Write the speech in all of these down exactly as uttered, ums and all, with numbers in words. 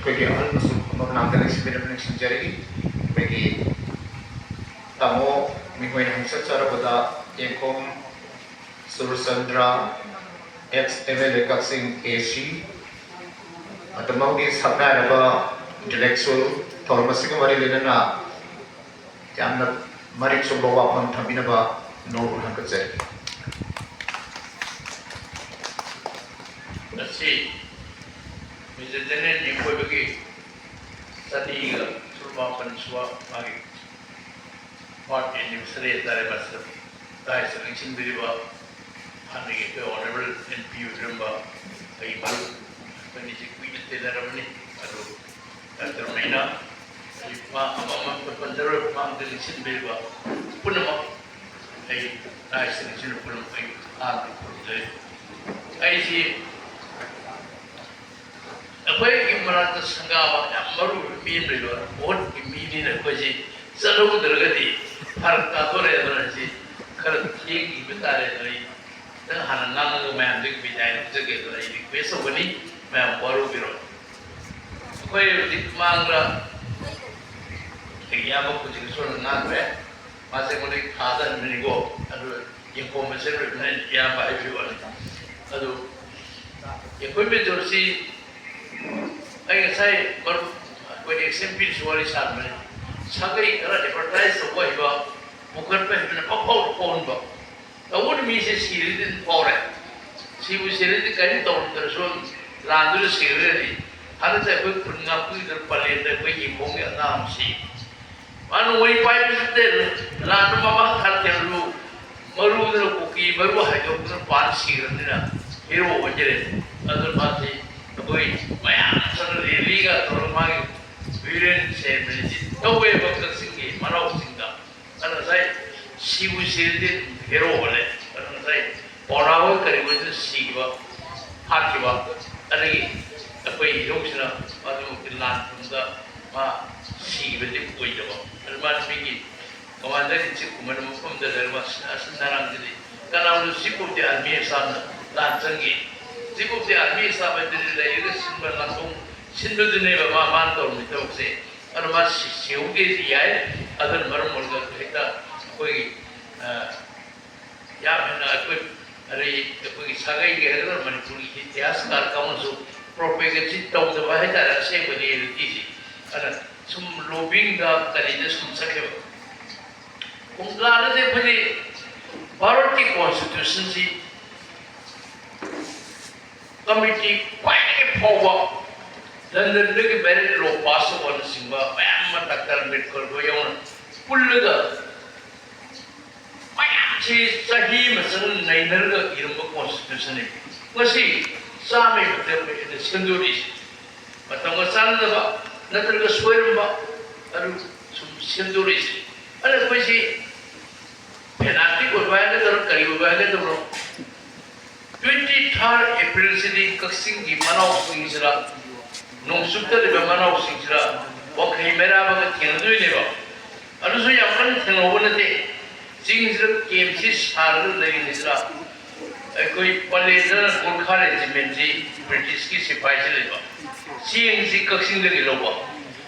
ꯑꯩꯈꯣꯏꯒꯤ ꯑꯍꯜ ꯑꯃꯁꯨ ꯐꯝꯕ ꯃꯅꯥꯛꯇ ꯂꯦꯡꯁꯤꯟꯕꯤꯔꯝꯕ ꯅꯤꯡꯁꯤꯡꯖꯔꯤ꯫ ꯑꯩꯈꯣꯏꯒꯤ ꯇꯥꯃꯣ ꯃꯤꯡꯑꯣꯏꯅ ꯍꯪꯆꯠꯆꯔꯕꯗ ꯇꯦꯡꯈꯣꯝ Surchandra, ex M L A Kakching A C, ꯃꯇꯝ ꯑꯃꯒꯤ ꯁꯛꯅꯥꯏꯔꯕ intellectual, ꯊꯧꯔꯝ ꯑꯁꯤꯒ ꯃꯔꯤ ꯂꯩꯅꯅ ꯌꯥꯝꯅ ꯃꯔꯤꯛ ꯆꯨꯝꯕ ꯋꯥꯐꯝ ꯊꯝꯕꯤꯅꯕ ꯅꯣꯡꯃ ꯍꯪꯒꯠꯆꯔꯤ꯫ ꯉꯁꯤ Major General ꯃꯤꯡ ꯑꯣꯏꯕꯒꯤ ꯆꯅꯤꯒ ꯁꯨꯞꯅ ꯃꯥꯄꯟ ꯁꯨꯕ ꯃꯥꯒꯤ birthday anniversary ꯍꯥꯏꯇꯥꯔꯦ, ꯃꯁꯤꯗ ꯗꯥꯏꯁꯇ ꯅꯤꯡꯁꯤꯡꯕꯤꯔꯤꯕ ꯍꯥꯟꯅꯒꯤ ꯑꯩꯈꯣꯏ honourable M P ꯑꯣꯏꯕꯤꯔꯝꯕ ꯑꯩꯒꯤ ꯃꯔꯨꯞ, ꯑꯩꯈꯣꯏꯅꯤꯁꯤ ꯀꯨꯏꯅ ꯇꯤꯟꯅꯔꯕꯅꯤ꯫ ꯑꯗꯨ ꯗꯥꯛꯇꯔ ꯃꯩꯅꯥ, ꯑꯩ ꯃꯥ ꯑꯃꯃꯝꯇ ꯄꯟꯖꯔꯣꯏ, ꯃꯥꯡꯗ ꯅꯤꯡꯁꯤꯡꯕꯤꯔꯤꯕ ꯄꯨꯝꯅꯃꯛ, ꯑꯩ ꯂꯥꯏꯁꯤꯡꯁꯤꯅ ꯄꯨꯝꯅꯃꯛ ꯑꯩ ꯍꯥꯟꯅ ꯈꯨꯔꯨꯝꯖꯔꯤ꯫ ꯑꯩꯁꯤ ꯑꯩꯈꯣꯏꯒꯤ ꯃꯅꯥꯛꯇ ꯁꯪꯒꯥꯕ ꯌꯥꯝ ꯃꯔꯨ ꯑꯣꯏꯕ ꯃꯤ ꯑꯃ ꯂꯩꯕ, ꯚꯣꯠꯀꯤ ꯃꯤꯅꯤꯅ ꯑꯩꯈꯣꯏꯁꯤ ꯆꯠꯍꯧꯗ꯭ꯔꯒꯗꯤ ꯐꯔꯛ ꯇꯥꯗꯣꯔꯦ꯫ ꯑꯗꯨꯅ ꯑꯩꯁꯤ ꯈꯔ ꯊꯦꯡꯈꯤꯕ ꯇꯥꯔꯦ꯫ ꯑꯗꯨ ꯑꯩ ꯈꯤꯇꯪ ꯍꯥꯟꯅ ꯉꯥꯡꯉꯒ ꯃꯌꯥꯝꯗꯒꯤ ꯕꯤꯗꯥꯏ ꯂꯧꯖꯒꯦ꯫ ꯑꯗꯨꯅ ꯑꯩ request ꯇꯧꯒꯅꯤ, ꯃꯌꯥꯝ ꯋꯥꯔꯧꯕꯤꯔꯣꯏ꯫ ꯑꯩꯈꯣꯏ ꯍꯧꯖꯤꯛ ꯃꯥꯡꯗ ꯑꯩꯒꯤ ꯏꯌꯥꯝꯕ ꯀꯨꯟꯖꯤꯠꯀꯤꯁꯣꯔꯅ ꯉꯥꯡꯈ꯭ꯔꯦ꯫ ꯃꯥꯁꯦ ꯑꯩꯉꯣꯟꯗꯒꯤ ꯊꯥꯗ ꯍꯟꯕꯅꯤꯀꯣ꯫ ꯑꯗꯨ ꯌꯦꯡꯈꯣꯝꯕ ꯆꯠꯂꯣꯏꯕꯅ ꯏꯌꯥꯝꯕ ꯍꯥꯏꯕꯤꯕ ꯋꯥꯅꯤ꯫ ꯑꯗꯨ ꯑꯩꯈꯣꯏ ꯃꯦꯖꯣꯔꯁꯤ ꯑꯩ ꯉꯁꯥꯏ ꯃꯔꯨꯞ ꯑꯩꯈꯣꯏ ex M P ꯁꯨ ꯋꯥꯔꯤ ꯁꯥꯔꯝꯕꯅꯤ꯫ ꯁꯥꯒꯩ ꯈꯔ advertise ꯇꯧꯕ ꯍꯩꯕ, ꯄꯨꯈꯠꯄ ꯍꯩꯕꯅ ꯄꯪꯐꯥꯎꯗ ꯐꯥꯎꯍꯟꯕ꯫ ꯇꯧꯕꯅꯤ, ꯃꯤꯁꯦ ꯁꯤꯔꯗꯤ ꯑꯗꯨꯝ ꯐꯥꯎꯔꯦ꯫ ꯁꯤꯕꯨ ꯁꯤꯔꯗꯤ ꯀꯔꯤꯝ ꯇꯧꯔꯝꯗ꯭ꯔꯁꯨ ꯂꯥꯟꯗꯨꯅ ꯁꯤꯔꯒꯗꯤ꯫ ꯍꯟꯗꯛꯇ ꯑꯩꯈꯣꯏ ꯈꯨꯟ ꯉꯥꯛꯄꯤꯗꯨꯅ ꯄꯂꯦꯟꯗ ꯑꯩꯈꯣꯏ ꯌꯦꯡꯈꯣꯝꯒꯤ ꯑꯉꯥꯡ ꯑꯃ ꯁꯤ꯫ ꯃꯥ ꯅꯣꯡꯃꯩ ꯄꯥꯏꯕꯁꯨ ꯅꯠꯇꯦ, ꯂꯥꯟꯗ ꯃꯃꯥꯡ ꯊꯥꯔꯛꯇꯦ, ꯃꯔꯨ, ꯃꯔꯨꯗꯨꯅ ꯀꯨꯀꯤ ꯃꯔꯨ ꯍꯥꯏꯗꯣꯛꯇꯨꯅ ꯄꯥꯟ ꯁꯤꯈ꯭ꯔꯕꯅꯤꯅ hero ꯑꯣꯏꯖꯔꯦ꯫ ꯑꯗꯨꯅ ꯃꯥꯁꯤ ꯑꯩꯈꯣꯏ ꯃꯌꯥꯝ ꯆꯠꯂ rally ꯒ ꯇꯧꯔꯒ ꯃꯥꯒꯤ burial ceremony ꯁꯤ ꯇꯧꯋꯦꯕ ꯀꯛꯆꯤꯡꯒꯤ ꯃꯅꯥꯎꯁꯤꯡꯗ꯫ ꯑꯗꯨꯅ ꯉꯁꯥꯏ ꯁꯤꯕꯨ ꯁꯤꯔꯗꯤ hero ꯑꯣꯜꯂꯦ꯫ ꯑꯗꯨꯅ ꯉꯁꯥꯏ ꯄꯥꯎꯅꯥ ꯍꯣꯏ ꯀꯔꯤ ꯍꯣꯏꯗꯨꯅ ꯁꯤꯈꯤꯕ, ꯍꯥꯠꯈꯤꯕ, ꯑꯗꯒꯤ ꯑꯩꯈꯣꯏ ꯏꯙꯧꯁꯤꯅ ꯃꯗꯨꯃꯛꯇꯤ ꯂꯥꯟ ꯇꯨꯡꯗ ꯃꯥ ꯁꯤꯈꯤꯕꯗꯤ ꯑꯣꯏꯗꯕ꯫ ꯑꯗꯨ ꯃꯥꯅ ꯃꯤꯒꯤ commander in chief ꯀꯨꯝꯕꯅ ꯃꯐꯝꯗ ꯂꯩꯔꯒ ꯃꯥ ꯁꯤꯟꯅ ꯁꯤꯟꯅꯔꯝꯗꯗꯤ ꯀꯅꯥꯒꯨꯝꯕ chief of the army staff ꯅ ꯂꯥꯟ ꯆꯪꯈꯤ꯫ Chief of the army staff ꯍꯥꯏꯗꯨꯗꯤ ꯂꯩꯔꯒ ꯁꯤꯟꯕ ꯂꯥꯟꯊꯣꯡ ꯁꯤꯟꯕꯗꯨꯅꯦꯕ ꯃꯥ ꯃꯥꯅ ꯇꯧꯔꯝꯃꯤ ꯊꯕꯛꯁꯦ꯫ ꯑꯗꯨꯅ ꯃꯥ ꯁꯤ- ꯁꯤꯍꯧꯗꯦꯗꯤ ꯌꯥꯏ꯫ ꯑꯗꯨꯅ ꯃꯔꯝ ꯑꯣꯏꯔꯒ ꯍꯦꯛꯇ ꯑꯩꯈꯣꯏꯒꯤ ꯑ, ꯌꯥꯝ ꯍꯦꯟꯅ ꯑꯩꯈꯣꯏ ꯑꯗꯩ ꯑꯩꯈꯣꯏꯒꯤ ꯁꯥꯒꯩꯒꯤ ꯍꯥꯏꯒꯗ꯭ꯔꯥ, ꯃꯅꯤꯄꯨꯔꯒꯤ ꯏꯇꯤꯍꯥꯁꯀꯥꯔ ꯀꯥꯡꯕꯨꯁꯨ ꯄ꯭ꯔꯣꯄꯦꯒꯦꯁꯟ ꯇꯧꯗꯕ ꯍꯥꯏꯇꯥꯔꯦ ꯑꯁꯦꯡꯕ ꯔꯤꯌꯦꯂꯤꯇꯤꯁꯤ꯫ ꯑꯗ ꯁꯨꯝ ꯂꯣꯕꯤꯡꯗ ꯀꯔꯤꯗ ꯁꯨꯝ ꯆꯠꯈꯤꯕ꯫ ꯀꯨꯝꯖꯥꯗꯗꯤ ꯑꯩꯈꯣꯏꯗꯤ ꯚꯥꯔꯠꯀꯤ ꯀꯣꯟꯁꯇꯤꯇ꯭ꯌꯨꯁꯟꯁꯤ ꯀꯃꯤꯇꯤ ꯈ꯭ꯋꯥꯏꯗꯒꯤ ꯐꯥꯎꯕ ꯂꯟꯗꯟꯗꯒꯤ ꯕꯦꯔꯦꯠ ꯂꯣ ꯄꯥꯁ ꯇꯧꯕꯅꯆꯤꯡꯕ ꯃꯌꯥꯝ ꯑꯃ, ꯗꯥꯛꯇꯔ ꯑꯝꯕꯦꯗꯀꯔ ꯍꯣꯏ ꯌꯥꯎꯅ ꯄꯨꯜꯂꯒ ꯃꯌꯥꯝꯁꯤ ꯆꯍꯤ ꯑꯃ ꯆꯪꯅ ꯅꯩꯅꯔꯒ ꯏꯔꯝꯕ ꯀꯣꯟꯁꯇꯤꯇ꯭ꯌꯨꯁꯟꯅꯤ꯫ ꯉꯁꯤ ꯆꯥꯝꯃꯩ ꯃꯊꯛ ꯑꯩꯈꯣꯏ ꯁꯦꯝꯗꯣꯔꯛꯏꯁꯦ꯫ ꯃꯇꯝꯒ ꯆꯥꯟꯅꯗꯕ ꯅꯠꯇ꯭ꯔꯒ ꯁꯣꯏꯔꯝꯕ ꯑꯗꯨ ꯁꯨꯝ ꯁꯦꯝꯗꯣꯔꯛꯏꯁꯦ꯫ ꯑꯗꯨꯅ ꯑꯩꯈꯣꯏꯁꯤ ꯐꯦꯅꯥꯇꯤꯛ ꯑꯣꯏꯕ ꯍꯥꯏꯒꯗ꯭ꯔꯥ, ꯀꯔꯤ ꯑꯣꯏꯕ ꯍꯥꯏꯒꯗꯕꯅꯣ, ꯇ꯭ꯋꯦꯟꯇꯤ ꯊꯥꯔꯠ ꯑꯦꯄ꯭ꯔꯤꯜꯁꯤꯗꯤ ꯀꯛꯆꯤꯡꯒꯤ ꯃꯅꯥꯎꯁꯤꯡꯁꯤꯗ ꯅꯣꯡꯆꯨꯞꯇ ꯂꯩꯕ ꯃꯅꯥꯎꯁꯤꯡꯁꯤꯗ ꯋꯥꯡꯈꯩ ꯃꯩꯔꯥꯕꯒ ꯊꯦꯡꯅꯗꯣꯏꯅꯦꯕ꯫ ꯑꯗꯨꯁꯨ ꯌꯥꯝ ꯀꯟꯅ ꯊꯦꯡꯅꯍꯧꯕ ꯅꯠꯇꯦ꯫ ꯆꯤꯡꯁꯤꯗ ꯀꯦꯝꯁꯤ ꯁꯥꯔꯒ ꯂꯩꯔꯤꯉꯩꯁꯤꯗ ꯑꯩꯈꯣꯏ ꯄꯂꯦꯜꯗꯅ ꯒꯣꯔꯈꯥ ꯔꯦꯖꯤꯃꯦꯟꯁꯤ ꯕ꯭ꯔꯤꯇꯤꯁꯀꯤ ꯁꯤꯐꯥꯏꯁꯤ ꯂꯩꯕ, ꯆꯦꯡꯁꯤ ꯀꯛꯆꯤꯡꯗꯒꯤ ꯂꯧꯕ꯫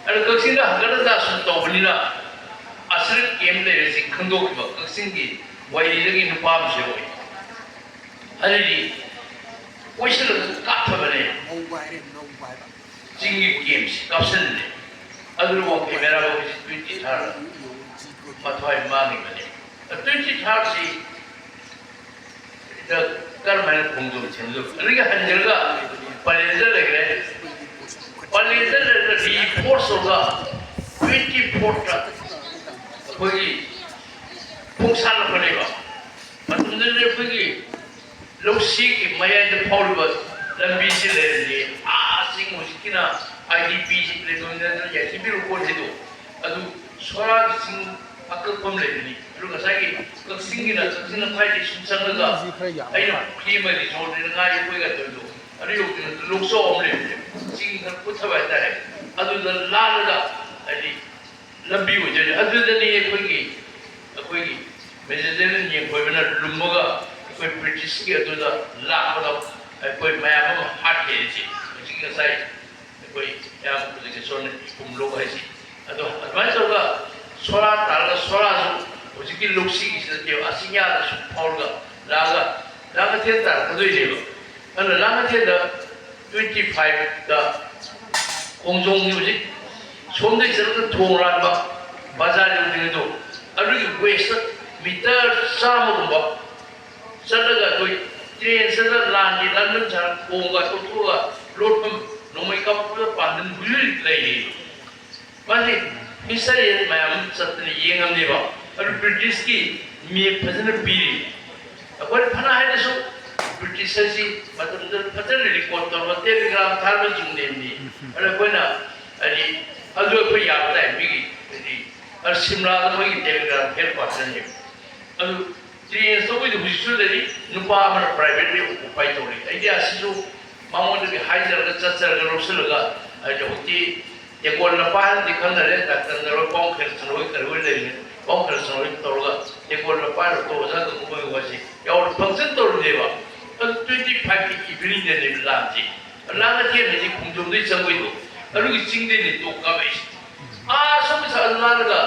ꯑꯗꯨ ꯀꯛꯆꯤꯡꯗ ꯍꯪꯒꯠ ꯍꯟꯗ ꯁꯨꯝ ꯇꯧꯕꯅꯤꯅ ꯑꯁꯤꯗ ꯀꯦꯝ ꯂꯩꯔꯦꯁꯤ ꯈꯪꯗꯣꯛꯈꯤꯕ ꯀꯛꯆꯤꯡꯒꯤ ꯋꯥꯏꯔꯤꯗꯒꯤ ꯅꯨꯄꯥ ꯑꯃꯁꯨ ꯌꯥꯎꯏ꯫ ꯑꯗꯨꯗꯤ ꯀꯣꯏꯁꯤꯜꯂꯒ ꯀꯥꯞꯊꯕꯅꯦ꯫ ꯉꯧꯕ ꯍꯥꯏꯔꯦ, ꯉꯧꯕ ꯍꯥꯏꯕ꯫ ꯆꯤꯡꯒꯤ ꯀꯦꯝꯁꯤ ꯀꯥꯞꯁꯤꯟꯕꯅꯦ꯫ ꯑꯗꯨꯅ ꯋꯥꯡꯈꯩ ꯃꯩꯔꯥꯕꯒꯤꯁꯤ ꯇ꯭ꯋꯦꯟꯇꯤ ꯊꯥꯔꯗ ꯃꯊ꯭ꯋꯥꯏ ꯃꯥꯡꯉꯤꯕꯅꯦ꯫ ꯇ꯭ꯋꯦꯟꯇꯤ ꯊꯥꯔꯗꯁꯤ ꯀꯔꯝꯍꯥꯏꯅ ꯈꯣꯡꯖꯣꯝ ꯊꯦꯡꯅꯗꯣꯏꯕ? ꯑꯗꯒꯤ ꯍꯟꯖꯤꯜꯂꯒ ꯄꯂꯦꯜꯗ ꯂꯩꯈ꯭ꯔꯦ꯫ ꯄꯂꯦꯜꯗ ꯂꯩꯔꯒ ꯔꯤꯐꯣꯔꯁ ꯇꯧꯔꯒ ꯇ꯭ꯋꯦꯟꯇꯤ ꯐꯣꯔꯗ ꯑꯩꯈꯣꯏꯒꯤ ꯈꯣꯡꯁꯥꯟ ꯂꯧꯈꯠꯂꯦꯕ꯫ ꯃꯇꯝꯗꯨꯗꯗꯤ ꯑꯩꯈꯣꯏꯒꯤ ꯂꯧꯁꯤꯒꯤ ꯃꯌꯥꯏꯗ ꯐꯥꯎꯔꯤꯕ ꯂꯝꯕꯤꯁꯤ ꯂꯩꯔꯝꯗꯦ꯫ ꯑꯥ ꯆꯤꯡ ꯍꯧꯖꯤꯛꯀꯤꯅ ꯑꯥꯏ ꯗꯤ ꯄꯤ ꯂꯩꯐꯝꯗ ꯌꯥꯏꯊꯤꯕꯤꯔꯨ ꯄꯣꯠ ꯍꯥꯏꯗꯣ, ꯑꯗꯨ ꯁꯣꯔꯥꯒꯤ ꯆꯤꯡ ꯑꯀꯛꯄ ꯑꯃ ꯂꯩꯕꯅꯤ꯫ ꯑꯗꯨ ꯉꯁꯥꯏꯒꯤ ꯀꯛꯆꯤꯡꯒꯤꯅ ꯀꯛꯆꯤꯡ ꯂꯝꯈꯥꯏꯗꯒꯤ ꯁꯨꯝ ꯆꯪꯉꯒ ꯃꯤꯁꯤ ꯈꯔ ꯌꯥꯝꯕ ꯑꯩꯅ ꯃꯥꯜꯂꯦ꯫ ꯄꯨꯈ꯭ꯔꯤ ꯑꯃ ꯔꯤꯖꯣꯔꯠꯅꯦꯅ ꯉꯥ ꯌꯣꯛꯄꯩꯒ ꯇꯧꯔꯤꯗꯣ, ꯑꯗꯨ ꯌꯧꯗ꯭ꯔꯤꯉꯩꯗ ꯂꯣꯛꯆꯥꯎ ꯑꯃ ꯂꯩꯕꯅꯦ꯫ ꯆꯤꯡ ꯈꯔ ꯀꯨꯠꯊꯕ ꯍꯥꯏꯇꯥꯔꯦ꯫ ꯑꯗꯨꯗ ꯂꯥꯜꯂꯒ ꯍꯥꯏꯗꯤ ꯂꯝꯕꯤ ꯑꯣꯏꯗꯣꯏꯅꯦ꯫ ꯑꯗꯨꯗꯅꯤ ꯑꯩꯈꯣꯏꯒꯤ, ꯑꯩꯈꯣꯏꯒꯤ ꯃꯦꯖꯔ ꯖꯦꯅꯔꯦꯜ ꯌꯦꯡꯊꯣꯏꯕꯅ ꯂꯨꯝꯃꯒ ꯑꯩꯈꯣꯏ ꯕ꯭ꯔꯤꯇꯤꯁꯀꯤ ꯑꯗꯨꯗ ꯂꯥꯛꯄꯗ ꯑꯩꯈꯣꯏ ꯃꯌꯥꯝ ꯑꯃ ꯍꯥꯠꯈꯤꯔꯤꯁꯤ꯫ ꯍꯧꯖꯤꯛ ꯉꯁꯥꯏ ꯑꯩꯈꯣꯏ ꯃꯌꯥꯝ ꯍꯧꯖꯤꯛꯀꯤ ꯁꯣꯝꯅ ꯏꯄꯨꯝ ꯂꯣꯛ ꯍꯥꯏꯁꯤ꯫ ꯑꯗꯣ ꯑꯗꯨꯃꯥꯏꯅ ꯇꯧꯔꯒ ꯁꯣꯔꯥ ꯇꯥꯔꯒ ꯁꯣꯔꯥꯁꯨ ꯍꯧꯖꯤꯛꯀꯤ ꯂꯣꯛꯁꯤꯒꯤꯁꯤ ꯅꯠꯇꯦꯕ, ꯑꯁꯤꯌꯥꯗꯁꯨ ꯐꯥꯎꯔꯒ ꯂꯥꯛꯑꯒ ꯂꯥꯡꯉꯊꯦꯜ ꯇꯥꯔꯛꯀꯗꯣꯏꯅꯦꯕ꯫ ꯑꯗꯨꯅ ꯂꯥꯡꯉꯊꯦꯜꯗ twenty five ꯈꯣꯡꯖꯣꯝꯒꯤ ꯍꯧꯖꯤꯛ ꯁꯣꯝꯗꯒꯤ ꯆꯠꯂꯒ ꯊꯣꯡ ꯂꯥꯟꯕ ꯕꯖꯥꯔ ꯌꯧꯗ꯭ꯔꯤꯉꯩꯗꯣ, ꯑꯗꯨꯒꯤ ꯋꯦꯁꯇ ꯃꯤꯇꯔ ꯆꯥꯝꯃꯒꯨꯝꯕ ꯆꯠꯂꯒ ꯑꯩꯈꯣꯏ ꯇ꯭ꯔꯦꯟ ꯆꯠꯂꯒ ꯂꯥꯟꯒꯤ ꯂꯥꯟꯕꯟ ꯁꯥꯔ ꯈꯣꯡꯒ ꯇꯣꯛꯊꯣꯛꯑꯒ ꯂꯣꯠꯐꯝ ꯅꯣꯡꯃꯩ ꯀꯥꯞꯄꯗ ꯄꯥꯟꯗꯅ ꯍꯧꯖꯤꯛ ꯍꯧꯖꯤꯛ ꯂꯩꯔꯤ꯫ ꯃꯥꯁꯤ ꯍꯤꯁꯇꯔꯤꯁ ꯃꯌꯥꯝ ꯑꯃ ꯆꯠꯇꯅ ꯌꯦꯡꯉꯝꯅꯦꯕ꯫ ꯑꯗꯨ ꯕ꯭ꯔꯤꯇꯤꯁꯀꯤ ꯃꯦꯞ ꯐꯖꯅ ꯄꯤꯔꯤ꯫ ꯑꯩꯈꯣꯏꯅ ꯐꯅ ꯍꯥꯏꯔꯁꯨ ꯕ꯭ꯔꯤꯇꯤꯁ ꯍꯥꯏꯁꯤ ꯃꯇꯝꯗꯨꯗ ꯐꯖꯅ ꯔꯦꯀꯣꯔꯠ ꯇꯧꯔꯒ ꯇꯦꯂꯤꯒ꯭ꯔꯥꯝ ꯊꯥꯔꯒ ꯆꯨꯝꯅꯦꯕꯅꯤ꯫ ꯑꯗꯣ ꯑꯩꯈꯣꯏꯅ ꯍꯥꯏꯗꯤ ꯑꯗꯨ ꯑꯩꯈꯣꯏ ꯌꯥꯕ ꯇꯥꯏ꯫ ꯃꯤꯒꯤ ꯍꯥꯏꯗꯤ ꯑꯗꯨ ꯁꯤꯝꯂꯥꯗ ꯃꯣꯏꯒꯤ ꯇꯦꯂꯤꯒ꯭ꯔꯥꯝ ꯍꯦꯗ ꯀ꯭ꯋꯥꯇꯔꯅꯦꯕ꯫ ꯑꯗꯨ ꯇ꯭ꯔꯦꯟ ꯇꯧꯕꯩꯗꯣ ꯍꯧꯖꯤꯛꯁꯨ ꯂꯩꯔꯤ꯫ ꯅꯨꯄꯥ ꯑꯃꯅ ꯄ꯭ꯔꯥꯏꯚꯦꯠꯂꯤ ꯑꯣꯀꯨꯄꯥꯏ ꯇꯧꯔꯤ꯫ ꯑꯩꯗꯤ ꯑꯁꯤꯁꯨ ꯃꯉꯣꯟꯗꯒꯤ ꯍꯥꯏꯖꯔꯒ ꯆꯠꯆꯔꯒ ꯂꯧꯁꯤꯜꯂꯒ ꯍꯥꯏꯗꯤ ꯍꯧꯖꯤꯛꯇꯤ ꯇꯦꯡꯀꯣꯜ ꯂꯝꯄꯥꯛ ꯍꯥꯏꯅꯗꯤ ꯈꯪꯅꯔꯦ꯫ ꯗꯥꯛꯇꯔ ꯅꯔꯣꯏ ꯄꯥꯎ ꯈꯦꯜ ꯁꯅꯣꯏ ꯀꯔꯤ ꯍꯣꯏ ꯂꯩꯔꯤꯉꯩ ꯄꯥꯎ ꯈꯦꯜ ꯁꯅꯣꯏ ꯇꯧꯔꯒ ꯇꯦꯡꯀꯣꯜ ꯂꯝꯄꯥꯛ ꯍꯥꯏꯅ ꯑꯣꯖꯥ ꯑꯗꯨꯝ ꯃꯣꯏ ꯋꯥꯁꯤ ꯌꯥꯎꯔ ꯐꯪꯁꯟ ꯇꯧꯔꯤꯅꯦꯕ꯫ ꯑꯗꯨ twenty five ꯀꯤ ꯏꯚꯤꯅꯤꯡꯗꯅꯦꯕ ꯂꯥꯟꯁꯦ꯫ ꯂꯥꯟ ꯑꯊꯦꯡꯕꯗꯤ ꯈꯣꯡꯖꯣꯝꯗꯩ ꯆꯪꯕꯩꯗꯣ ꯑꯗꯨꯒꯤ ꯆꯤꯡꯗꯩꯅꯦ ꯇꯣꯛ ꯀꯥꯞꯂꯛꯏꯁꯦ꯫ ꯑꯥ ꯁꯣꯝ ꯁꯥꯏꯗ ꯂꯥꯜꯂꯒ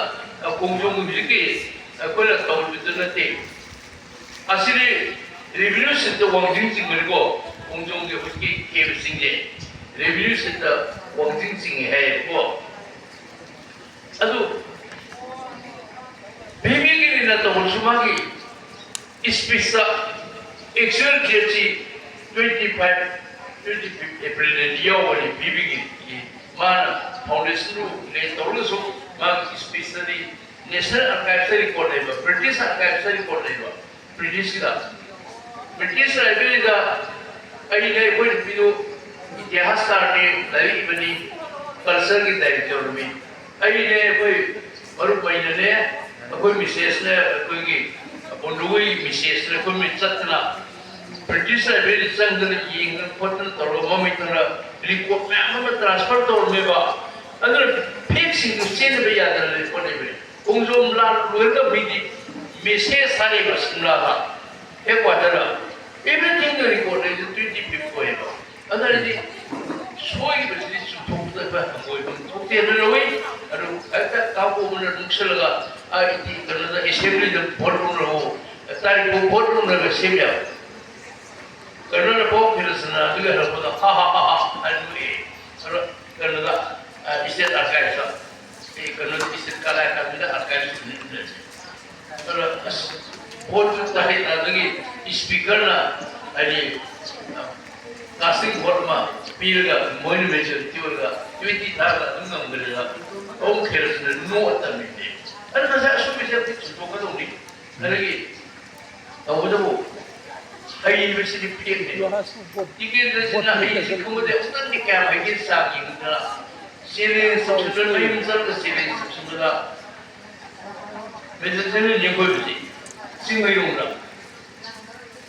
ꯈꯣꯡꯖꯣꯝꯒꯤ ꯍꯧꯖꯤꯛꯀꯤ ꯑꯩꯈꯣꯏꯅ ꯇꯧꯔꯤꯕꯗꯨ ꯅꯠꯇꯦ꯫ ꯑꯁꯤꯗꯤ ꯔꯦꯚꯤꯅ꯭ꯌꯨ ꯁꯤꯠꯇ ꯋꯥꯡꯖꯤꯡ ꯆꯤꯡꯕꯅꯤꯀꯣ꯫ ꯈꯣꯡꯖꯣꯝꯒꯤ ꯍꯧꯖꯤꯛꯀꯤ ꯀꯦꯕꯁꯤꯡꯁꯦ ꯔꯦꯚꯤꯅ꯭ꯌꯨ ꯁꯤꯠꯇ ꯋꯥꯡꯖꯤꯡ ꯆꯤꯡꯉꯦ ꯍꯥꯏꯌꯦꯕꯀꯣ꯫ ꯑꯗꯨ ꯚꯤꯕꯤꯒꯤꯔꯤꯅ ꯇꯧꯕꯁꯨ ꯃꯥꯒꯤ ꯏꯁꯄꯤꯁꯇ actual ꯗꯦꯠꯁꯤ twenty five, twenty fifth April ꯗꯗꯤ ꯌꯥꯎꯕꯅꯤ꯫ ꯚꯤꯕꯤꯒꯤꯔꯤ ꯃꯥꯅ ꯐꯥꯎꯟꯗꯦꯁꯟꯗꯨ ꯂꯦꯟ ꯇꯧꯔꯒꯁꯨ ꯃꯥꯒꯤ ꯏꯁꯄꯤꯁꯇꯗꯤ ꯅꯦꯁꯅꯦꯜ ꯑꯥꯔꯀꯥꯏꯚꯁꯇ ꯔꯦꯀꯣꯔꯠ ꯂꯩꯕ, ꯕ꯭ꯔꯤꯇꯤꯁ ꯑꯥꯔꯀꯥꯏꯚꯁꯇ ꯔꯦꯀꯣꯔꯠ ꯂꯩꯕ, ꯕ꯭ꯔꯤꯇꯤꯁꯀꯤꯗ ꯕ꯭ꯔꯤꯇꯤꯁ ꯂꯥꯏꯕ꯭ꯔꯦꯔꯤꯗ ꯑꯩꯅꯦ, ꯑꯩꯈꯣꯏ ꯅꯨꯄꯤꯗꯨ ꯏꯇꯤꯍꯥꯁꯀꯥꯔꯅꯦ, ꯂꯥꯏꯔꯤꯛ ꯏꯕꯅꯤ, ꯀꯜꯆꯔꯒꯤ ꯗꯥꯏꯔꯦꯛꯇꯔꯅꯤ꯫ ꯑꯩꯅꯦ, ꯑꯩꯈꯣꯏ ꯃꯔꯨꯞ ꯑꯩꯅꯅꯦ, ꯑꯩꯈꯣꯏ ꯃꯤꯁꯦꯁꯅꯦ, ꯑꯩꯈꯣꯏꯒꯤ ꯕꯣꯟꯗꯨꯒꯤ ꯃꯤꯁꯦꯁꯅꯦ, ꯑꯩꯈꯣꯏ ꯃꯤ ꯆꯠꯇꯅ ꯕ꯭ꯔꯤꯇꯤꯁ ꯂꯥꯏꯕ꯭ꯔꯦꯔꯤ ꯆꯪꯗꯅ ꯌꯦꯡꯗꯅ ꯈꯣꯠꯇꯅ ꯇꯧꯔꯒ ꯃꯃꯤꯠꯇꯅ ꯔꯤꯄꯣꯔꯠ ꯃꯌꯥꯝ ꯑꯃ ꯇ꯭ꯔꯥꯟꯁꯐꯔ ꯇꯧꯔꯝꯃꯦꯕ꯫ ꯑꯗꯨꯅ ꯐꯦꯛꯁꯤꯡꯗꯨ ꯆꯦꯟꯅꯕ ꯌꯥꯗꯅ ꯂꯩ ꯈꯣꯠꯂꯤꯕꯅꯤ꯫ ꯈꯣꯡꯖꯣꯝ ꯂꯥꯟ ꯂꯣꯏꯔꯒ ꯃꯤꯗꯤ ꯃꯦꯁꯦꯖ ꯊꯥꯔꯛꯏꯕ ꯁꯤꯝꯂꯥꯗ, ꯍꯦꯗ ꯀ꯭ꯋꯥꯇꯔꯗ꯫ ꯑꯦꯚ꯭ꯔꯤꯊꯤꯡ ꯔꯤꯄꯣꯔꯠ ꯂꯩꯁꯦ twenty fifth ꯑꯣꯏꯌꯦꯕ꯫ ꯑꯗꯨꯅꯗꯤ ꯁꯣꯏꯈꯤꯕꯁꯤꯗꯤ ꯍꯪꯒꯣꯏꯕ ꯊꯣꯛꯇꯦ ꯑꯗꯨ ꯂꯧꯏ꯫ ꯑꯗꯨ ꯍꯦꯛꯇ ꯀꯥꯡꯄꯣꯛ ꯑꯃꯅ ꯅꯨꯡꯁꯤꯜꯂꯒ ꯑꯥ ꯏꯗꯤ ꯀꯩꯅꯣꯗ ꯑꯦꯁꯦꯝꯕ꯭ꯂꯤꯗ ꯚꯣꯠ ꯂꯧꯅꯔꯛꯑꯣ, ꯇꯥꯔꯤꯛꯄꯨ ꯚꯣꯠ ꯂꯧꯅꯔꯒ ꯁꯦꯝ ꯌꯥꯕ꯫ ꯀꯩꯅꯣꯅ ꯄꯣꯛꯈꯤꯕꯁꯤꯅ ꯑꯗꯨꯒꯤ ꯍꯜꯂꯛꯄꯗ ꯍꯥ ꯍꯥ ꯍꯥ ꯍꯥ ꯍꯥꯏꯅ ꯅꯣꯛꯑꯦ꯫ ꯑꯗꯣ ꯀꯩꯅꯣꯗ ꯏꯁꯇꯦꯠ ꯑꯥꯔꯀꯥꯏꯚꯁꯇ, ꯑꯩ ꯀꯩꯅꯣꯗ ꯏꯁꯇꯦꯠ ꯀꯂꯥ ꯑꯦꯀꯥꯗꯃꯤꯗ ꯑꯥꯔꯀꯥꯏꯚꯁ ꯂꯩꯔꯝꯃꯦ꯫ ꯑꯗꯨꯅ ꯑꯁ ꯚꯣꯠꯇꯨ ꯇꯥꯍꯩ ꯑꯗꯒꯤ ꯏꯁꯄꯤꯀꯔꯅ ꯍꯥꯏꯗꯤ ꯀꯥꯁꯇꯤꯡ ꯚꯣꯠ ꯑꯃ ꯄꯤꯔꯒ ꯃꯣꯏꯅ ꯃꯦꯖꯣꯔꯤꯇꯤ ꯑꯣꯏꯔꯒ ꯇ꯭ꯋꯦꯟꯇꯤ ꯊꯥꯔꯒ ꯑꯗꯨꯝ ꯉꯝꯈ꯭ꯔꯦꯅ ꯑꯍꯨꯝ ꯈꯦꯔꯁꯤꯅ ꯅꯣꯛꯑ ꯇꯝꯃꯤꯅꯦ꯫ ꯑꯗꯨ ꯉꯁꯥꯏ ꯑꯁꯨꯝꯕꯁꯦ ꯑꯩꯈꯣꯏ ꯆꯨꯝꯊꯣꯛꯀꯗꯧꯅꯤ꯫ ꯑꯗꯒꯤ ꯇꯧꯕꯇꯕꯨ ꯍꯩꯕꯁꯤꯗꯤ ꯐꯦꯡꯅꯦ꯫ ꯇꯤꯀꯦꯟꯗ꯭ꯔꯖꯤꯠꯅ ꯍꯩꯁꯤ ꯈꯪꯕꯗꯤ ꯑꯃꯨꯛꯇꯪꯗꯤ ꯀꯌꯥꯝ ꯍꯩꯒꯦ ꯆꯥꯡ ꯌꯦꯡꯗꯅ ꯆꯦꯂꯦꯟꯖ ꯇꯧꯁꯤꯟꯗꯅ ꯃꯌꯨꯝ ꯆꯠꯂꯒ ꯆꯦꯂꯦꯟꯖ ꯇꯧꯁꯤꯟꯗꯅ ꯃꯦꯖꯔ ꯖꯦꯅꯔꯦꯜ ꯌꯦꯡꯈꯣꯏꯕꯁꯤ ꯆꯤꯡꯃꯩꯔꯣꯡꯗ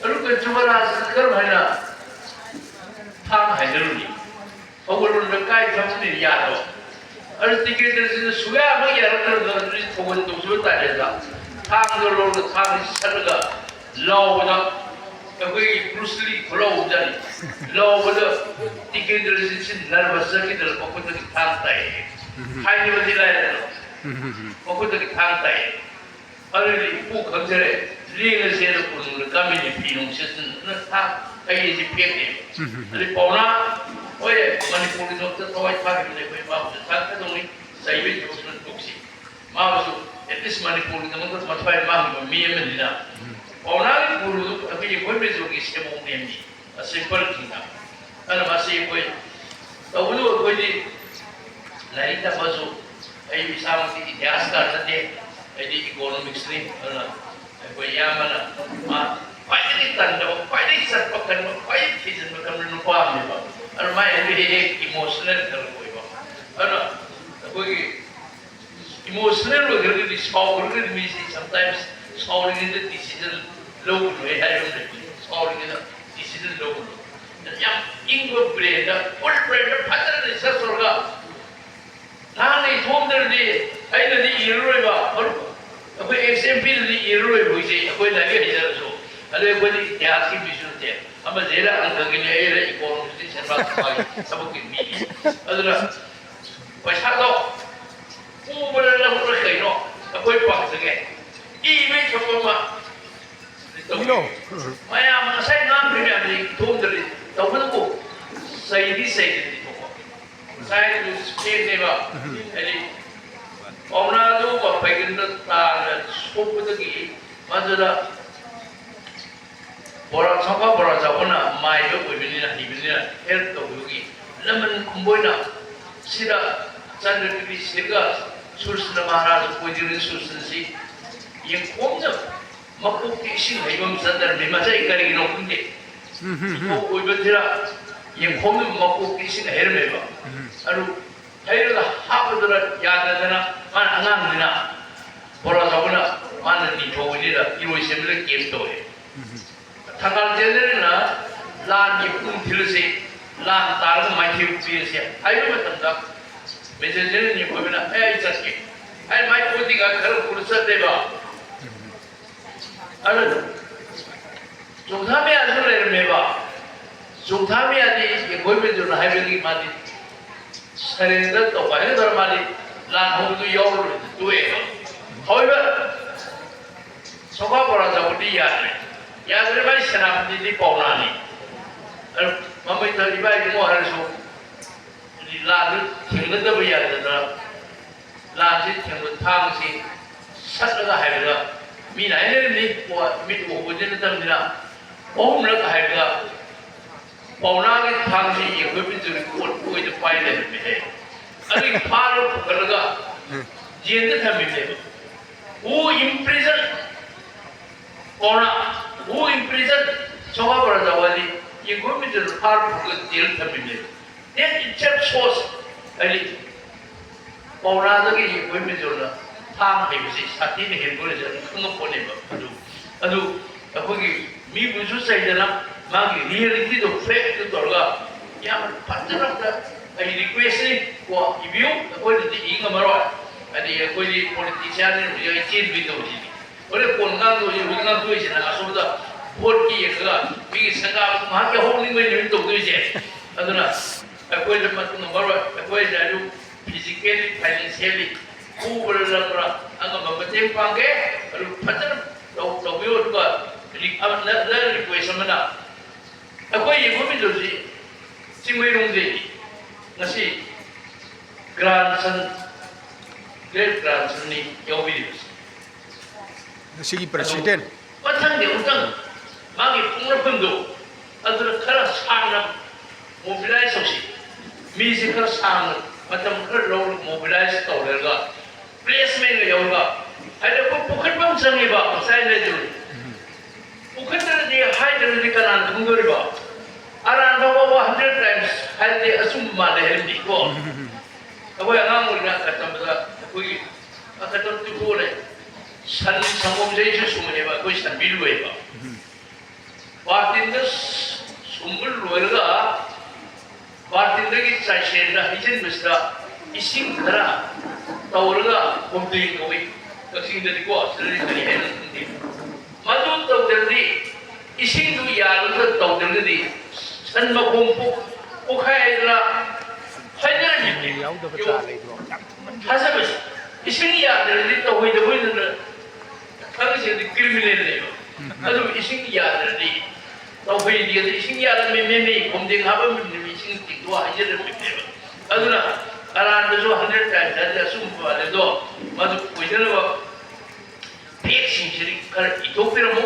ꯑꯗꯨꯒ ꯖꯨꯕꯔꯥꯖ ꯀꯔꯝ ꯍꯥꯏꯅ ꯊꯥꯡ ꯍꯥꯏꯅꯔꯨꯅꯤ? ꯊꯧꯒꯜꯂꯣꯟꯗ ꯀꯥꯏ ꯊꯝꯕꯅꯤ ꯌꯥꯗꯣ? ꯑꯗꯨ ꯇꯤꯀꯦꯟꯗ꯭ꯔꯖꯤꯠꯅ ꯁꯨꯡꯌꯥ ꯑꯃ ꯌꯥꯔꯛꯇ꯭ꯔꯕꯗ ꯑꯗꯨꯗꯤ ꯊꯧꯒꯜ ꯇꯧꯖꯕ ꯇꯥꯔꯦꯗ꯫ ꯊꯥꯡꯗꯣ ꯂꯧꯔꯒ ꯊꯥꯡꯁꯤ ꯁꯠꯂꯒ ꯂꯥꯎꯕꯗ ꯑꯩꯈꯣꯏꯒꯤ ꯕ꯭ꯔꯨꯁ ꯂꯤ ꯈꯨꯂꯥꯎꯕꯖꯥꯠꯅꯤ꯫ ꯂꯥꯎꯕꯗ ꯇꯤꯀꯦꯟꯗ꯭ꯔꯖꯤꯠꯁꯤ ꯅꯔꯚꯁ ꯆꯠꯈꯤꯗꯅ ꯃꯈꯨꯠꯇꯒꯤ ꯊꯥꯡ ꯇꯥꯏꯌꯦ꯫ ꯍꯥꯏꯕꯗꯤ ꯂꯥꯏꯔꯗꯅ ꯃꯈꯨꯠꯇꯒꯤ ꯊꯥꯡ ꯇꯥꯏꯌꯦ꯫ ꯑꯗꯨꯗꯤ ꯏꯄꯨ ꯈꯪꯖꯔꯦ, ꯂꯦꯡꯉꯁꯦꯅ ꯀꯣꯅꯨꯡꯗ ꯀꯥꯃꯤꯟꯅ ꯐꯤ ꯅꯨꯡ ꯁꯦꯠꯆꯟꯗꯅ ꯊꯥꯡ ꯀꯩꯁꯤ ꯐꯦꯡꯉꯦ꯫ ꯑꯗꯩ ꯄꯥꯎꯅꯥ ꯍꯣꯏ ꯃꯅꯤꯄꯨꯔꯒꯤꯗꯃꯛꯇ ꯊꯋꯥꯏ ꯊꯥꯈꯤꯕꯅꯤ ꯑꯩꯈꯣꯏ ꯏꯄꯥꯕꯨꯁꯨ ꯊꯥꯒꯠꯀꯗꯧꯅꯤ꯫ ꯆꯩꯕꯒꯤ ꯊꯕꯛꯁꯨ ꯇꯣꯛꯁꯤ꯫ ꯃꯥꯕꯨꯁꯨ at least ꯃꯅꯤꯄꯨꯔꯒꯤꯗꯃꯛꯇ ꯃꯊ꯭ꯋꯥꯏ ꯃꯥꯡꯈꯤꯕ ꯃꯤ ꯑꯃꯅꯤꯅ ꯄꯥꯎꯅꯥꯒꯤ ꯒꯨꯔꯨꯗꯨ ꯑꯩꯈꯣꯏꯒꯤ ꯑꯩꯈꯣꯏ ꯃꯦꯖꯣꯔꯒꯤ ꯁꯦꯝꯃꯧꯅꯦꯃꯤ꯫ ꯁꯤꯝꯄꯜꯁꯤꯡꯅ ꯑꯗꯨꯅ ꯃꯁꯤ ꯑꯩꯈꯣꯏ ꯇꯧꯕꯗꯕꯨ ꯑꯩꯈꯣꯏꯗꯤ ꯂꯥꯏꯔꯤꯛ ꯇꯝꯕꯁꯨ ꯑꯩ ꯏꯁꯥꯃꯛꯇꯤ ꯏꯇꯤꯍꯥꯁꯀꯥꯔ ꯅꯠꯇꯦ꯫ ꯑꯩꯗꯤ ꯏꯀꯣꯅꯣꯃꯤꯛꯁꯅꯤ꯫ ꯑꯗꯨꯅ ꯑꯩꯈꯣꯏ ꯏꯌꯥꯝꯕꯅ ꯃꯥ ꯈ꯭ꯋꯥꯏꯗꯒꯤ ꯇꯟꯗꯕ, ꯈ꯭ꯋꯥꯏꯗꯒꯤ ꯆꯠꯄ ꯀꯟꯕ, ꯈ꯭ꯋꯥꯏꯗꯒꯤ ꯊꯤꯖꯤꯟꯕ ꯀꯟꯕ ꯅꯨꯄꯥ ꯑꯃꯅꯦꯕ꯫ ꯑꯗꯨ ꯃꯥꯏ ꯑꯗꯨ ꯍꯦꯛ ꯍꯦꯛ ꯏꯃꯣꯁꯅꯦꯜ ꯈꯔ ꯑꯣꯏꯕ꯫ ꯑꯗꯨꯅ ꯑꯩꯈꯣꯏꯒꯤ ꯏꯃꯣꯁꯅꯦꯜ ꯑꯣꯏꯈ꯭ꯔꯒꯗꯤ, ꯁꯥꯎꯈ꯭ꯔꯒꯗꯤ ꯃꯤꯁꯤ sometimes ꯁꯥꯎꯔꯤꯉꯩꯗ ꯗꯤꯁꯤꯖꯟ ꯂꯧꯒꯅꯨ ꯍꯥꯏꯕ ꯑꯃ ꯂꯩꯕꯅꯤ꯫ ꯁꯥꯎꯔꯤꯉꯩꯗ ꯗꯤꯁꯤꯖꯟ ꯂꯧꯒꯅꯨ꯫ ꯌꯥꯝ ꯏꯪꯕ ꯕ꯭ꯔꯦꯟꯗ, ꯐꯨꯜ ꯕ꯭ꯔꯦꯟꯗ ꯐꯖꯅ ꯔꯤꯁꯔꯁ ꯇꯧꯔꯒ ꯅꯍꯥꯛꯅ ꯏꯊꯣꯛꯑꯝꯗ꯭ꯔꯗꯤ ꯑꯩꯅꯗꯤ ꯏꯔꯔꯣꯏꯕ꯫ ꯃꯔꯨꯞ, ꯑꯩꯈꯣꯏ ꯑꯦꯛꯁ ꯑꯦꯝ ꯄꯤꯗꯗꯤ ꯏꯔꯔꯣꯏꯕ ꯍꯧꯖꯤꯛ ꯑꯩꯈꯣꯏ ꯂꯥꯏꯔꯤꯛ ꯍꯩꯖꯔꯁꯨ꯫ ꯑꯗꯨ ꯑꯩꯈꯣꯏꯗꯤ ꯏꯇꯤꯍꯥꯁꯀꯤ ꯃꯤꯁꯨ ꯅꯠꯇꯦ꯫ ꯑꯃ ꯖꯦꯔꯥ ꯑꯪꯀꯒꯤꯅꯤ, ꯑꯩꯅ ꯏꯀꯣꯅꯣꯃꯤꯛꯁꯀꯤ ꯁꯦꯟꯕꯥ ꯊꯕꯛꯀꯤ ꯃꯤꯅꯤ꯫ ꯑꯗꯨꯅ ꯄꯩꯁꯥꯗꯣ ꯄꯨꯕ꯭ꯔꯥ ꯂꯧꯕ꯭ꯔꯥ ꯀꯩꯅꯣ ꯑꯩꯈꯣꯏ ꯄꯥꯝꯖꯒꯦ꯫ ꯏꯕꯩ ꯊꯣꯛꯄ ꯑꯃ ꯇꯧꯕꯤꯌꯨ꯫ ꯃꯌꯥꯝ ꯉꯁꯥꯏ ꯉꯥꯡꯈ꯭ꯔꯤ ꯃꯌꯥꯝꯗꯤ ꯊꯣꯡꯗ꯭ꯔꯤ꯫ ꯇꯧꯕꯇꯕꯨ ꯆꯩꯗꯤ ꯆꯩꯗꯗꯤ ꯊꯣꯛꯄ꯫ ꯉꯁꯥꯏ ꯑꯗꯨ ꯁꯦꯡꯅꯦꯕ꯫ ꯍꯥꯏꯗꯤ ꯄꯥꯎꯅꯥꯗꯨ ꯃꯄꯩꯒꯟꯗ ꯇꯥꯅ ꯁꯣꯛꯄꯗꯒꯤ ꯃꯗꯨꯗ ꯕꯣꯔꯥ, ꯁꯝꯐꯥ ꯕꯣꯔꯥ ꯆꯥꯎꯕꯅ ꯃꯥꯏꯕ ꯑꯣꯏꯕꯅꯤꯅ, ꯍꯩꯕꯅꯤꯅ help ꯇꯧꯕꯤꯕꯒꯤ ꯂꯃꯟ ꯈꯨꯝꯕꯣꯏꯅ ꯁꯤꯗ ꯆꯟꯗ꯭ꯔꯀꯤꯔꯇꯤ ꯁꯤꯔꯒ ꯁꯨꯔꯁꯅ ꯃꯍꯥꯔꯥꯖ ꯑꯣꯏꯖꯔꯤꯕ ꯁꯨꯔꯁꯅꯁꯤ ꯌꯦꯡꯈꯣꯝꯅ ꯃꯀꯣꯛꯇ ꯏꯁꯤꯡ ꯍꯩꯕ ꯑꯃ ꯆꯠꯅꯔꯝꯃꯤ꯫ ꯃꯁꯤ ꯑꯩ ꯀꯔꯤꯒꯤꯅꯣ ꯈꯪꯗꯦ꯫ ꯎꯝ, ꯎꯝ, ꯎꯝ꯫ ꯃꯀꯣꯛ ꯑꯣꯏꯕꯁꯤꯗ ꯌꯦꯡꯈꯣꯝꯅ ꯃꯀꯣꯛꯇ ꯏꯁꯤꯡ ꯍꯩꯔꯝꯃꯦꯕ꯫ ꯎꯝ꯫ ꯑꯗꯨ ꯍꯩꯔꯒ ꯍꯥꯞꯄꯗꯨꯅ ꯌꯥꯗꯗꯅ ꯃꯥꯅ ꯑꯉꯥꯡꯅꯤꯅ ꯕꯣꯔꯥ ꯆꯥꯎꯕꯅ ꯃꯥꯅ ꯅꯤꯡꯊꯧ ꯑꯣꯏꯅꯤꯅ ꯏꯔꯣꯏ ꯁꯦꯝꯕꯗ camp ꯇꯧꯔꯦ꯫ ꯎꯝ꯫ ꯊꯪꯒꯥꯜ ꯖꯦꯅꯔꯦꯜꯅ ꯂꯥꯟꯒꯤ ꯄꯨꯡ ꯊꯤꯜꯂꯁꯤ, ꯂꯥꯟ ꯇꯥꯔꯒ ꯃꯥꯏꯊꯤꯕ ꯄꯤꯔꯁꯤ ꯍꯥꯏꯕ ꯃꯇꯝꯗ ꯃꯦꯖꯔ ꯖꯦꯅꯔꯦꯜ ꯅꯤꯡꯊꯧꯅ "ꯑꯦ, ꯑꯩ ꯆꯠꯀꯦ" ꯍꯥꯏ ꯃꯥꯏ bodyguard ꯈꯔ ꯄꯨꯔ ꯆꯠꯂꯦꯕ꯫ ꯑꯗꯨ ꯆꯣꯡꯊꯥ ꯃꯌꯥꯗꯁꯨ ꯂꯩꯔꯝꯃꯦꯕ꯫ ꯆꯣꯡꯊꯥ ꯃꯌꯥꯗꯤ ꯑꯩꯈꯣꯏ ꯃꯦꯖꯔꯅ ꯍꯥꯏꯕꯒꯤ ꯃꯥꯗꯤ surrender ꯇꯧꯕ ꯍꯥꯏꯒꯗ꯭ꯔꯥ, ꯃꯥꯗꯤ ꯂꯥꯟ ꯍꯧꯕꯗꯨ ꯌꯥꯎꯔꯔꯣꯏꯅ ꯇꯣꯛꯑꯦꯕ꯫ However, ꯁꯣꯐꯥ ꯕꯣꯔꯥ ꯆꯥꯎꯕꯗꯤ ꯌꯥꯗ꯭ꯔꯦ꯫ ꯌꯥꯗ꯭ꯔꯦ, ꯃꯥꯏ ꯁꯦꯅꯥꯄꯇꯤꯗꯤ ꯄꯥꯎꯅꯥꯅꯤ꯫ ꯑꯗꯨ ꯃꯃꯩꯊꯛ ꯏꯕꯥ ꯏꯕꯨꯡꯉꯣ ꯍꯥꯏꯔꯁꯨ ꯍꯥꯏꯗꯤ ꯂꯥꯟꯗꯨ ꯊꯦꯡꯅꯗꯕ ꯌꯥꯗꯗꯅ ꯂꯥꯟꯁꯤ ꯊꯦꯡꯕ ꯊꯥꯡꯁꯤ ꯁꯠꯂꯒ ꯍꯥꯏꯕꯗ ꯃꯤꯅ ꯍꯥꯏꯅꯔꯤꯕꯅꯤ, ꯃꯤꯠ ꯎꯍꯧꯕꯗꯤ ꯅꯠꯇꯕꯅꯤꯅ ꯑꯍꯨꯝꯂꯛ ꯍꯥꯏꯕꯗ ꯄꯥꯎꯅꯥꯒꯤ ꯊꯥꯡꯁꯤ ꯌꯦꯡꯕ ꯃꯤꯗꯨꯒꯤ ꯀꯣꯠ ꯑꯣꯏꯅ ꯄꯥꯏ ꯂꯩꯔꯝꯃꯦ ꯍꯥꯏ꯫ ꯑꯗꯨꯒꯤ ꯐꯥꯔꯒ ꯄꯨꯈꯠꯂꯒ ꯖꯦꯜꯗ ꯊꯝꯃꯤꯕꯅꯦꯕ꯫ Who imprison Paona, who imprison sofa ꯕꯣꯔꯥ ꯆꯥꯎꯕ ꯍꯥꯏꯗꯤ ꯌꯦꯡꯈꯣꯝ ꯃꯤꯗꯨꯅ ꯐꯥꯔꯒ ꯄꯨꯈꯠꯂꯒ ꯖꯦꯜꯗ ꯊꯝꯃꯤꯕꯅꯦꯕ꯫ That itself shows ꯍꯥꯏꯗꯤ ꯄꯥꯎꯅꯥꯗꯒꯤ ꯑꯩꯈꯣꯏ ꯃꯦꯖꯔꯅ ꯊꯥꯡ ꯍꯩꯕꯁꯤ ꯁꯥꯊꯤꯅ ꯍꯦꯟꯕ ꯑꯣꯏꯔꯁꯨ ꯑꯗꯨꯝ ꯈꯪꯉꯛꯄꯅꯦꯕ꯫ ꯑꯗꯨ, ꯑꯗꯨ ꯑꯩꯈꯣꯏꯒꯤ ꯃꯤꯕꯨꯁꯨ ꯆꯩꯗꯅ ꯃꯥꯒꯤ reality ꯗꯣ fact ꯇꯣ ꯇꯧꯔꯒ ꯌꯥꯝ ꯐꯖꯅ ꯑꯝꯇ ꯑꯩ request ꯅꯤ ꯀꯣ, ꯏꯕꯤꯌꯨ꯫ ꯑꯩꯈꯣꯏꯅꯗꯤ ꯏ ꯉꯝꯃꯔꯣꯏ, ꯍꯥꯏꯗꯤ ꯑꯩꯈꯣꯏꯗꯤ politician ꯅꯤ, ꯍꯧꯖꯤꯛ ꯑꯩ ꯆꯦꯟꯕꯤ ꯇꯧꯔꯤꯁꯤꯅꯤ꯫ ꯍꯣꯔꯦꯟ ꯀꯣꯟ ꯉꯥꯡꯗꯣꯏꯁꯦ, ꯍꯧꯖꯤꯛ ꯉꯥꯡꯊꯣꯛꯏꯁꯤꯅ ꯑꯁꯣꯝꯗ vote ꯀꯤ ꯌꯦꯡꯉꯒ ꯃꯤꯒꯤ ꯁꯪꯒꯥꯕꯗ ꯉꯥꯏꯍꯥꯛ ꯌꯥꯎꯍꯧꯅꯤꯡꯕꯩ ꯅꯨꯃꯤꯠ ꯇꯧꯗꯣꯏꯁꯦ꯫ ꯑꯗꯨꯅ ꯑꯩꯈꯣꯏꯗ ꯃꯇꯨꯡ ꯉꯝꯃꯔꯣꯏ꯫ ꯑꯩꯈꯣꯏ ꯍꯧꯖꯤꯛ ꯐꯤ ꯐꯥꯏꯅꯥꯟꯁꯤꯌꯦꯜꯂꯤ ꯄꯨꯕ꯭ꯔꯥ ꯂꯪꯕ꯭ꯔꯥ ꯑꯉꯝꯕ ꯃꯇꯦꯡ ꯄꯥꯡꯒꯦ꯫ ꯑꯗꯨ ꯐꯖꯅ ꯇꯧ-, ꯇꯧꯕꯤꯌꯨ꯫ ꯑꯗꯨꯒ ꯔꯤ-, ꯑꯃ-, ꯅ-, ꯅ-, ꯔꯤꯀ꯭ꯋꯦꯁ ꯑꯃꯅ, ꯑꯩꯈꯣꯏ ꯌꯦꯡꯐꯝ ꯏꯟꯗ꯭ꯔꯣꯁꯤ ꯆꯤꯡꯃꯩꯔꯣꯡꯗꯒꯤ ꯉꯁꯤ ꯒ꯭ꯔꯥꯟ ꯁꯟ, ꯒ꯭ꯔꯦꯠ ꯒ꯭ꯔꯥꯟ ꯁꯟꯅꯤ ꯌꯥꯎꯕꯤꯔꯤꯕꯁꯤ꯫ ꯉꯁꯤꯒꯤ ꯄ꯭ꯔꯦꯁꯤꯗꯦꯟ꯫ ꯃꯊꯪꯗꯤ ꯑꯃꯨꯛꯇꯪ ꯃꯥꯒꯤ ꯄꯣꯛꯅꯐꯝꯗꯣ ꯑꯗꯨꯗ ꯈꯔ ꯁꯥꯡꯅ ꯃꯣꯕꯤꯂꯥꯏꯁ ꯇꯧꯁꯤ꯫ ꯃꯤꯁꯦ ꯈꯔ ꯁꯥꯡꯅ, ꯃꯇꯝ ꯈꯔ ꯂꯧꯔꯒ ꯃꯣꯕꯤꯂꯥꯏꯁ ꯇꯧꯔꯒ ꯄ꯭ꯂꯦꯁꯃꯦꯟꯒ ꯌꯧꯔꯒ, ꯍꯥꯏꯗꯤ ꯑꯩꯈꯣꯏ ꯄꯨꯈꯠꯄ ꯑꯃ ꯆꯪꯉꯦꯕ ꯉꯁꯥꯏ ꯂꯩꯗꯨ꯫ ꯄꯨꯈꯠꯇ꯭ꯔꯗꯤ, ꯍꯥꯏꯗ꯭ꯔꯗꯤ ꯀꯅꯥꯅ ꯈꯪꯗꯣꯔꯤꯕ? ꯑꯔꯥꯟꯕ ꯐꯥꯎꯕ ꯍꯟꯗ꯭ꯔꯦꯠ ꯇꯥꯏꯝꯁ ꯍꯥꯏꯔꯗꯤ ꯑꯆꯨꯝꯕ ꯃꯥꯜꯂꯦ ꯍꯥꯏꯔꯝꯃꯤꯀꯣ꯫ ꯑꯩꯈꯣꯏ ꯑꯉꯥꯡ ꯑꯣꯏꯔꯤꯉꯩ ꯀꯇꯝꯕꯗ ꯑꯩꯈꯣꯏꯒꯤ ꯀꯇꯝ ꯇꯨꯊꯣꯛꯑ ꯂꯩ꯫ ꯁꯟ ꯁꯪꯒꯣꯝꯁꯦ ꯑꯩꯁꯨ ꯁꯨꯝꯃꯛꯑꯦꯕ, ꯑꯩꯈꯣꯏ ꯁꯟꯕꯤ ꯂꯣꯏꯕ꯫ ꯕꯥꯔꯇꯤꯟꯗ ꯁꯨꯝꯕ ꯂꯣꯏꯔꯒ ꯕꯥꯔꯇꯤꯟꯗꯒꯤ ꯆꯥꯏꯁꯦꯟꯗ ꯍꯩꯖꯤꯟꯕꯁꯤꯗ ꯏꯁꯤꯡ ꯈꯔ ꯇꯧꯔꯒ ꯍꯣꯝꯗ꯭ꯔꯤ ꯀꯧꯏ ꯀꯛꯆꯤꯡꯗꯗꯤꯀꯣ, ꯁꯤꯗꯗꯤ ꯀꯔꯤ ꯍꯥꯏꯅ ꯈꯪꯗꯦ꯫ ꯃꯗꯨ ꯇꯧꯗ꯭ꯔꯗꯤ, ꯏꯁꯤꯡꯗꯨ ꯌꯥꯜꯂꯒ ꯇꯧꯗ꯭ꯔꯒꯗꯤ ꯁꯟ ꯃꯈꯣꯡ ꯄꯣꯛ-, ꯄꯣꯛꯈꯥꯏꯗꯅ ꯍꯥꯏꯅꯔꯤꯕꯅꯤ꯫ ꯌꯥꯎꯗꯕ ꯆꯥ ꯂꯩꯕ꯭ꯔꯣ? ꯊꯥꯖꯕꯁꯤ ꯏꯁꯤꯡ ꯌꯥꯟꯗ꯭ꯔꯗꯤ ꯇꯧꯍꯩꯗꯕꯣꯏꯗꯅ ꯈꯪꯉꯤꯁꯤꯗꯤ ꯀ꯭ꯔꯤꯃꯤꯅꯦꯜꯅꯦꯕ꯫ ꯑꯗꯨ ꯏꯁꯤꯡ ꯌꯥꯟꯗ꯭ꯔꯗꯤ ꯇꯧꯍꯩꯗꯦ꯫ ꯑꯗꯨ ꯏꯁꯤꯡ ꯌꯥꯜꯂꯝꯃꯤ, ꯃꯦꯝꯃꯤ ꯈꯣꯝꯗꯦꯡ ꯍꯥꯞꯄꯝꯃꯤꯕꯅꯦꯕ, ꯏꯁꯤꯡ ꯇꯤꯡꯊꯣꯛ ꯍꯩꯖꯤꯜꯂꯝꯃꯤꯕꯅꯦꯕ꯫ ꯑꯗꯨꯅ ꯑꯔꯥꯟꯕꯁꯨ ꯍꯟꯗ꯭ꯔꯦꯠ ꯇꯥꯏꯝꯁ ꯍꯥꯏꯔꯗꯤ ꯑꯆꯨꯝꯕ ꯃꯥꯜꯂꯦ꯫ ꯑꯗꯣ ꯃꯗꯨ ꯑꯣꯏꯗꯅꯕ ꯐꯦꯛꯁꯤꯡꯁꯤꯗꯤ ꯈꯔ ꯏꯊꯣꯛꯄꯤꯔꯝꯃꯨ꯫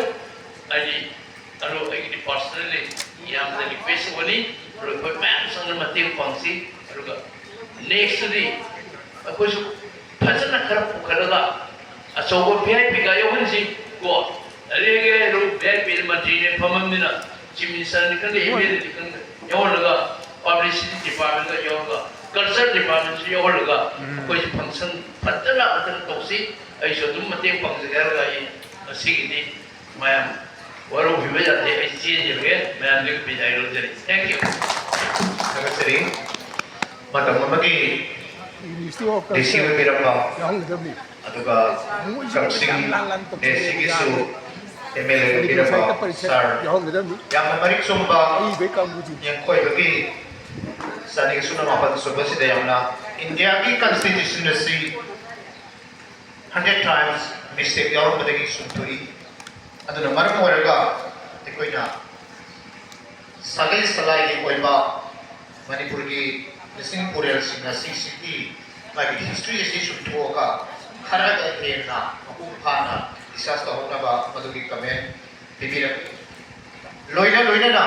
ꯍꯥꯏꯗꯤ, ꯑꯗꯣ ꯑꯩꯒꯤꯗꯤ ꯄꯥꯔꯁꯅꯦꯜꯂꯤ ꯌꯥꯝꯅ ꯔꯤꯀ꯭ꯋꯦꯁ ꯇꯧꯒꯅꯤ꯫ ꯑꯗꯣ ꯑꯩꯈꯣꯏ ꯃꯌꯥꯝ ꯆꯪꯗꯅ ꯃꯇꯦꯡ ꯄꯥꯡꯁꯤ꯫ ꯑꯗꯨꯒ ꯅꯦꯛꯁꯇꯗꯤ ꯑꯩꯈꯣꯏꯁꯨ ꯐꯖꯅ ꯈꯔ ꯄꯨꯈꯠꯂꯒ ꯑꯆꯧꯕ ꯚꯤ ꯑꯥꯏ ꯄꯤꯒ ꯌꯥꯎꯍꯟꯁꯤ ꯀꯣ꯫ ꯂꯩꯔꯦꯒꯦ ꯍꯥꯏꯔꯣ, ꯚꯤ ꯑꯥꯏ ꯄꯤ ꯃꯟꯇ꯭ꯔꯤꯅꯦ ꯐꯝꯃꯝꯅꯤꯅ, ꯆꯤꯐ ꯃꯤꯅꯤꯁꯇꯔꯅꯤ ꯈꯪꯗꯦ, ꯑꯦꯝ ꯑꯦꯜ ꯑꯦꯅꯤ ꯈꯪꯗꯦ, ꯌꯥꯎꯍꯜꯂꯒ, ꯄꯕ꯭ꯂꯤꯁꯤꯇꯤ ꯗꯤꯄꯥꯔꯠꯃꯦꯟꯒ ꯌꯥꯎꯔꯒ, ꯀꯜꯆꯔ ꯗꯤꯄꯥꯔꯠꯃꯦꯟꯁꯨ ꯌꯥꯎꯍꯜꯂꯒ, ꯎꯝ꯫ ꯑꯩꯈꯣꯏꯁꯨ ꯐꯪꯁꯟ ꯐꯖꯅ ꯑꯝꯇꯪ ꯇꯧꯁꯤ꯫ ꯑꯩꯁꯨ ꯑꯗꯨꯝ ꯃꯇꯦꯡ ꯄꯥꯡꯖꯒꯦ ꯍꯥꯏꯔꯒ ꯑꯩ ꯉꯁꯤꯒꯤꯗꯤ ꯃꯌꯥꯝ ꯋꯥꯔꯧꯕꯤꯕ ꯌꯥꯗꯦ, ꯑꯩ ꯆꯦꯟꯖꯔꯒꯦ, ꯃꯌꯥꯝꯗꯒꯤ ꯕꯤꯗꯥꯏ ꯂꯧꯖꯔꯤ꯫ Thank you꯫ ꯊꯥꯒꯠꯆꯔꯤ꯫ ꯃꯇꯝ ꯑꯃꯒꯤ ꯏꯪꯂꯤꯁꯇꯤ ꯑꯣ ꯗꯤ ꯁꯤ ꯑꯣꯏꯕꯤꯔꯝꯕ, ꯌꯥꯎꯍꯟꯒꯗꯕꯅꯤ꯫ ꯑꯗꯨꯒ ꯀꯛꯆꯤꯡ ꯑꯦ ꯁꯤꯒꯤꯁꯨ ꯑꯦꯝ ꯑꯦꯜ ꯑꯦ ꯑꯣꯏꯕꯤꯔꯝꯕ ꯁꯥꯔ, ꯌꯥꯎꯍꯟꯒꯗꯕꯅꯤ꯫ ꯌꯥꯝꯅ ꯃꯔꯤꯛ ꯆꯨꯝꯕ, ꯑꯏꯕꯩ ꯀꯥꯡꯕꯨꯁꯤꯡ꯫ ꯌꯦꯡꯈꯣꯏꯕꯒꯤ ꯆꯥꯅꯤꯒ ꯁꯨꯞꯅ ꯃꯥꯄꯟ ꯁꯨꯕꯁꯤꯗ ꯌꯥꯝꯅ ꯏꯟꯗꯤꯌꯥꯒꯤ ꯀꯟꯁꯇꯤꯇ꯭ꯌꯨꯁꯟ ꯑꯁꯤ ꯍꯟꯗ꯭ꯔꯦꯠ ꯇꯥꯏꯝꯁ ꯃꯤꯁꯇꯦꯛ ꯌꯥꯎꯔꯝꯕꯗꯒꯤ ꯁꯨꯝ ꯊꯣꯛꯏ꯫ ꯑꯗꯨꯅ ꯃꯔꯝ ꯑꯣꯏꯔꯒ ꯑꯩꯈꯣꯏꯅ ꯁꯥꯒꯩ ꯁꯂꯥꯏꯒꯤ ꯑꯣꯏꯕ ꯃꯅꯤꯄꯨꯔꯒꯤ ꯂꯤꯁꯤꯡ ꯄꯨꯔꯦꯜꯁꯤꯡ ꯑꯁꯤꯁꯤꯒꯤ ꯃꯥꯒꯤ ꯍꯤꯁꯇ꯭ꯔꯤ ꯑꯁꯤ ꯁꯨꯝ ꯊꯣꯛꯑꯒ ꯈꯔꯒ ꯍꯦꯟꯅ ꯃꯄꯨꯡ ꯐꯥꯅ ꯔꯤꯁꯔꯁ ꯇꯧꯍꯧꯅꯕ ꯃꯗꯨꯒꯤ ꯀꯃꯦꯟ ꯄꯤꯕꯤꯔꯛꯏ꯫ ꯂꯣꯏꯅ ꯂꯣꯏꯅꯅ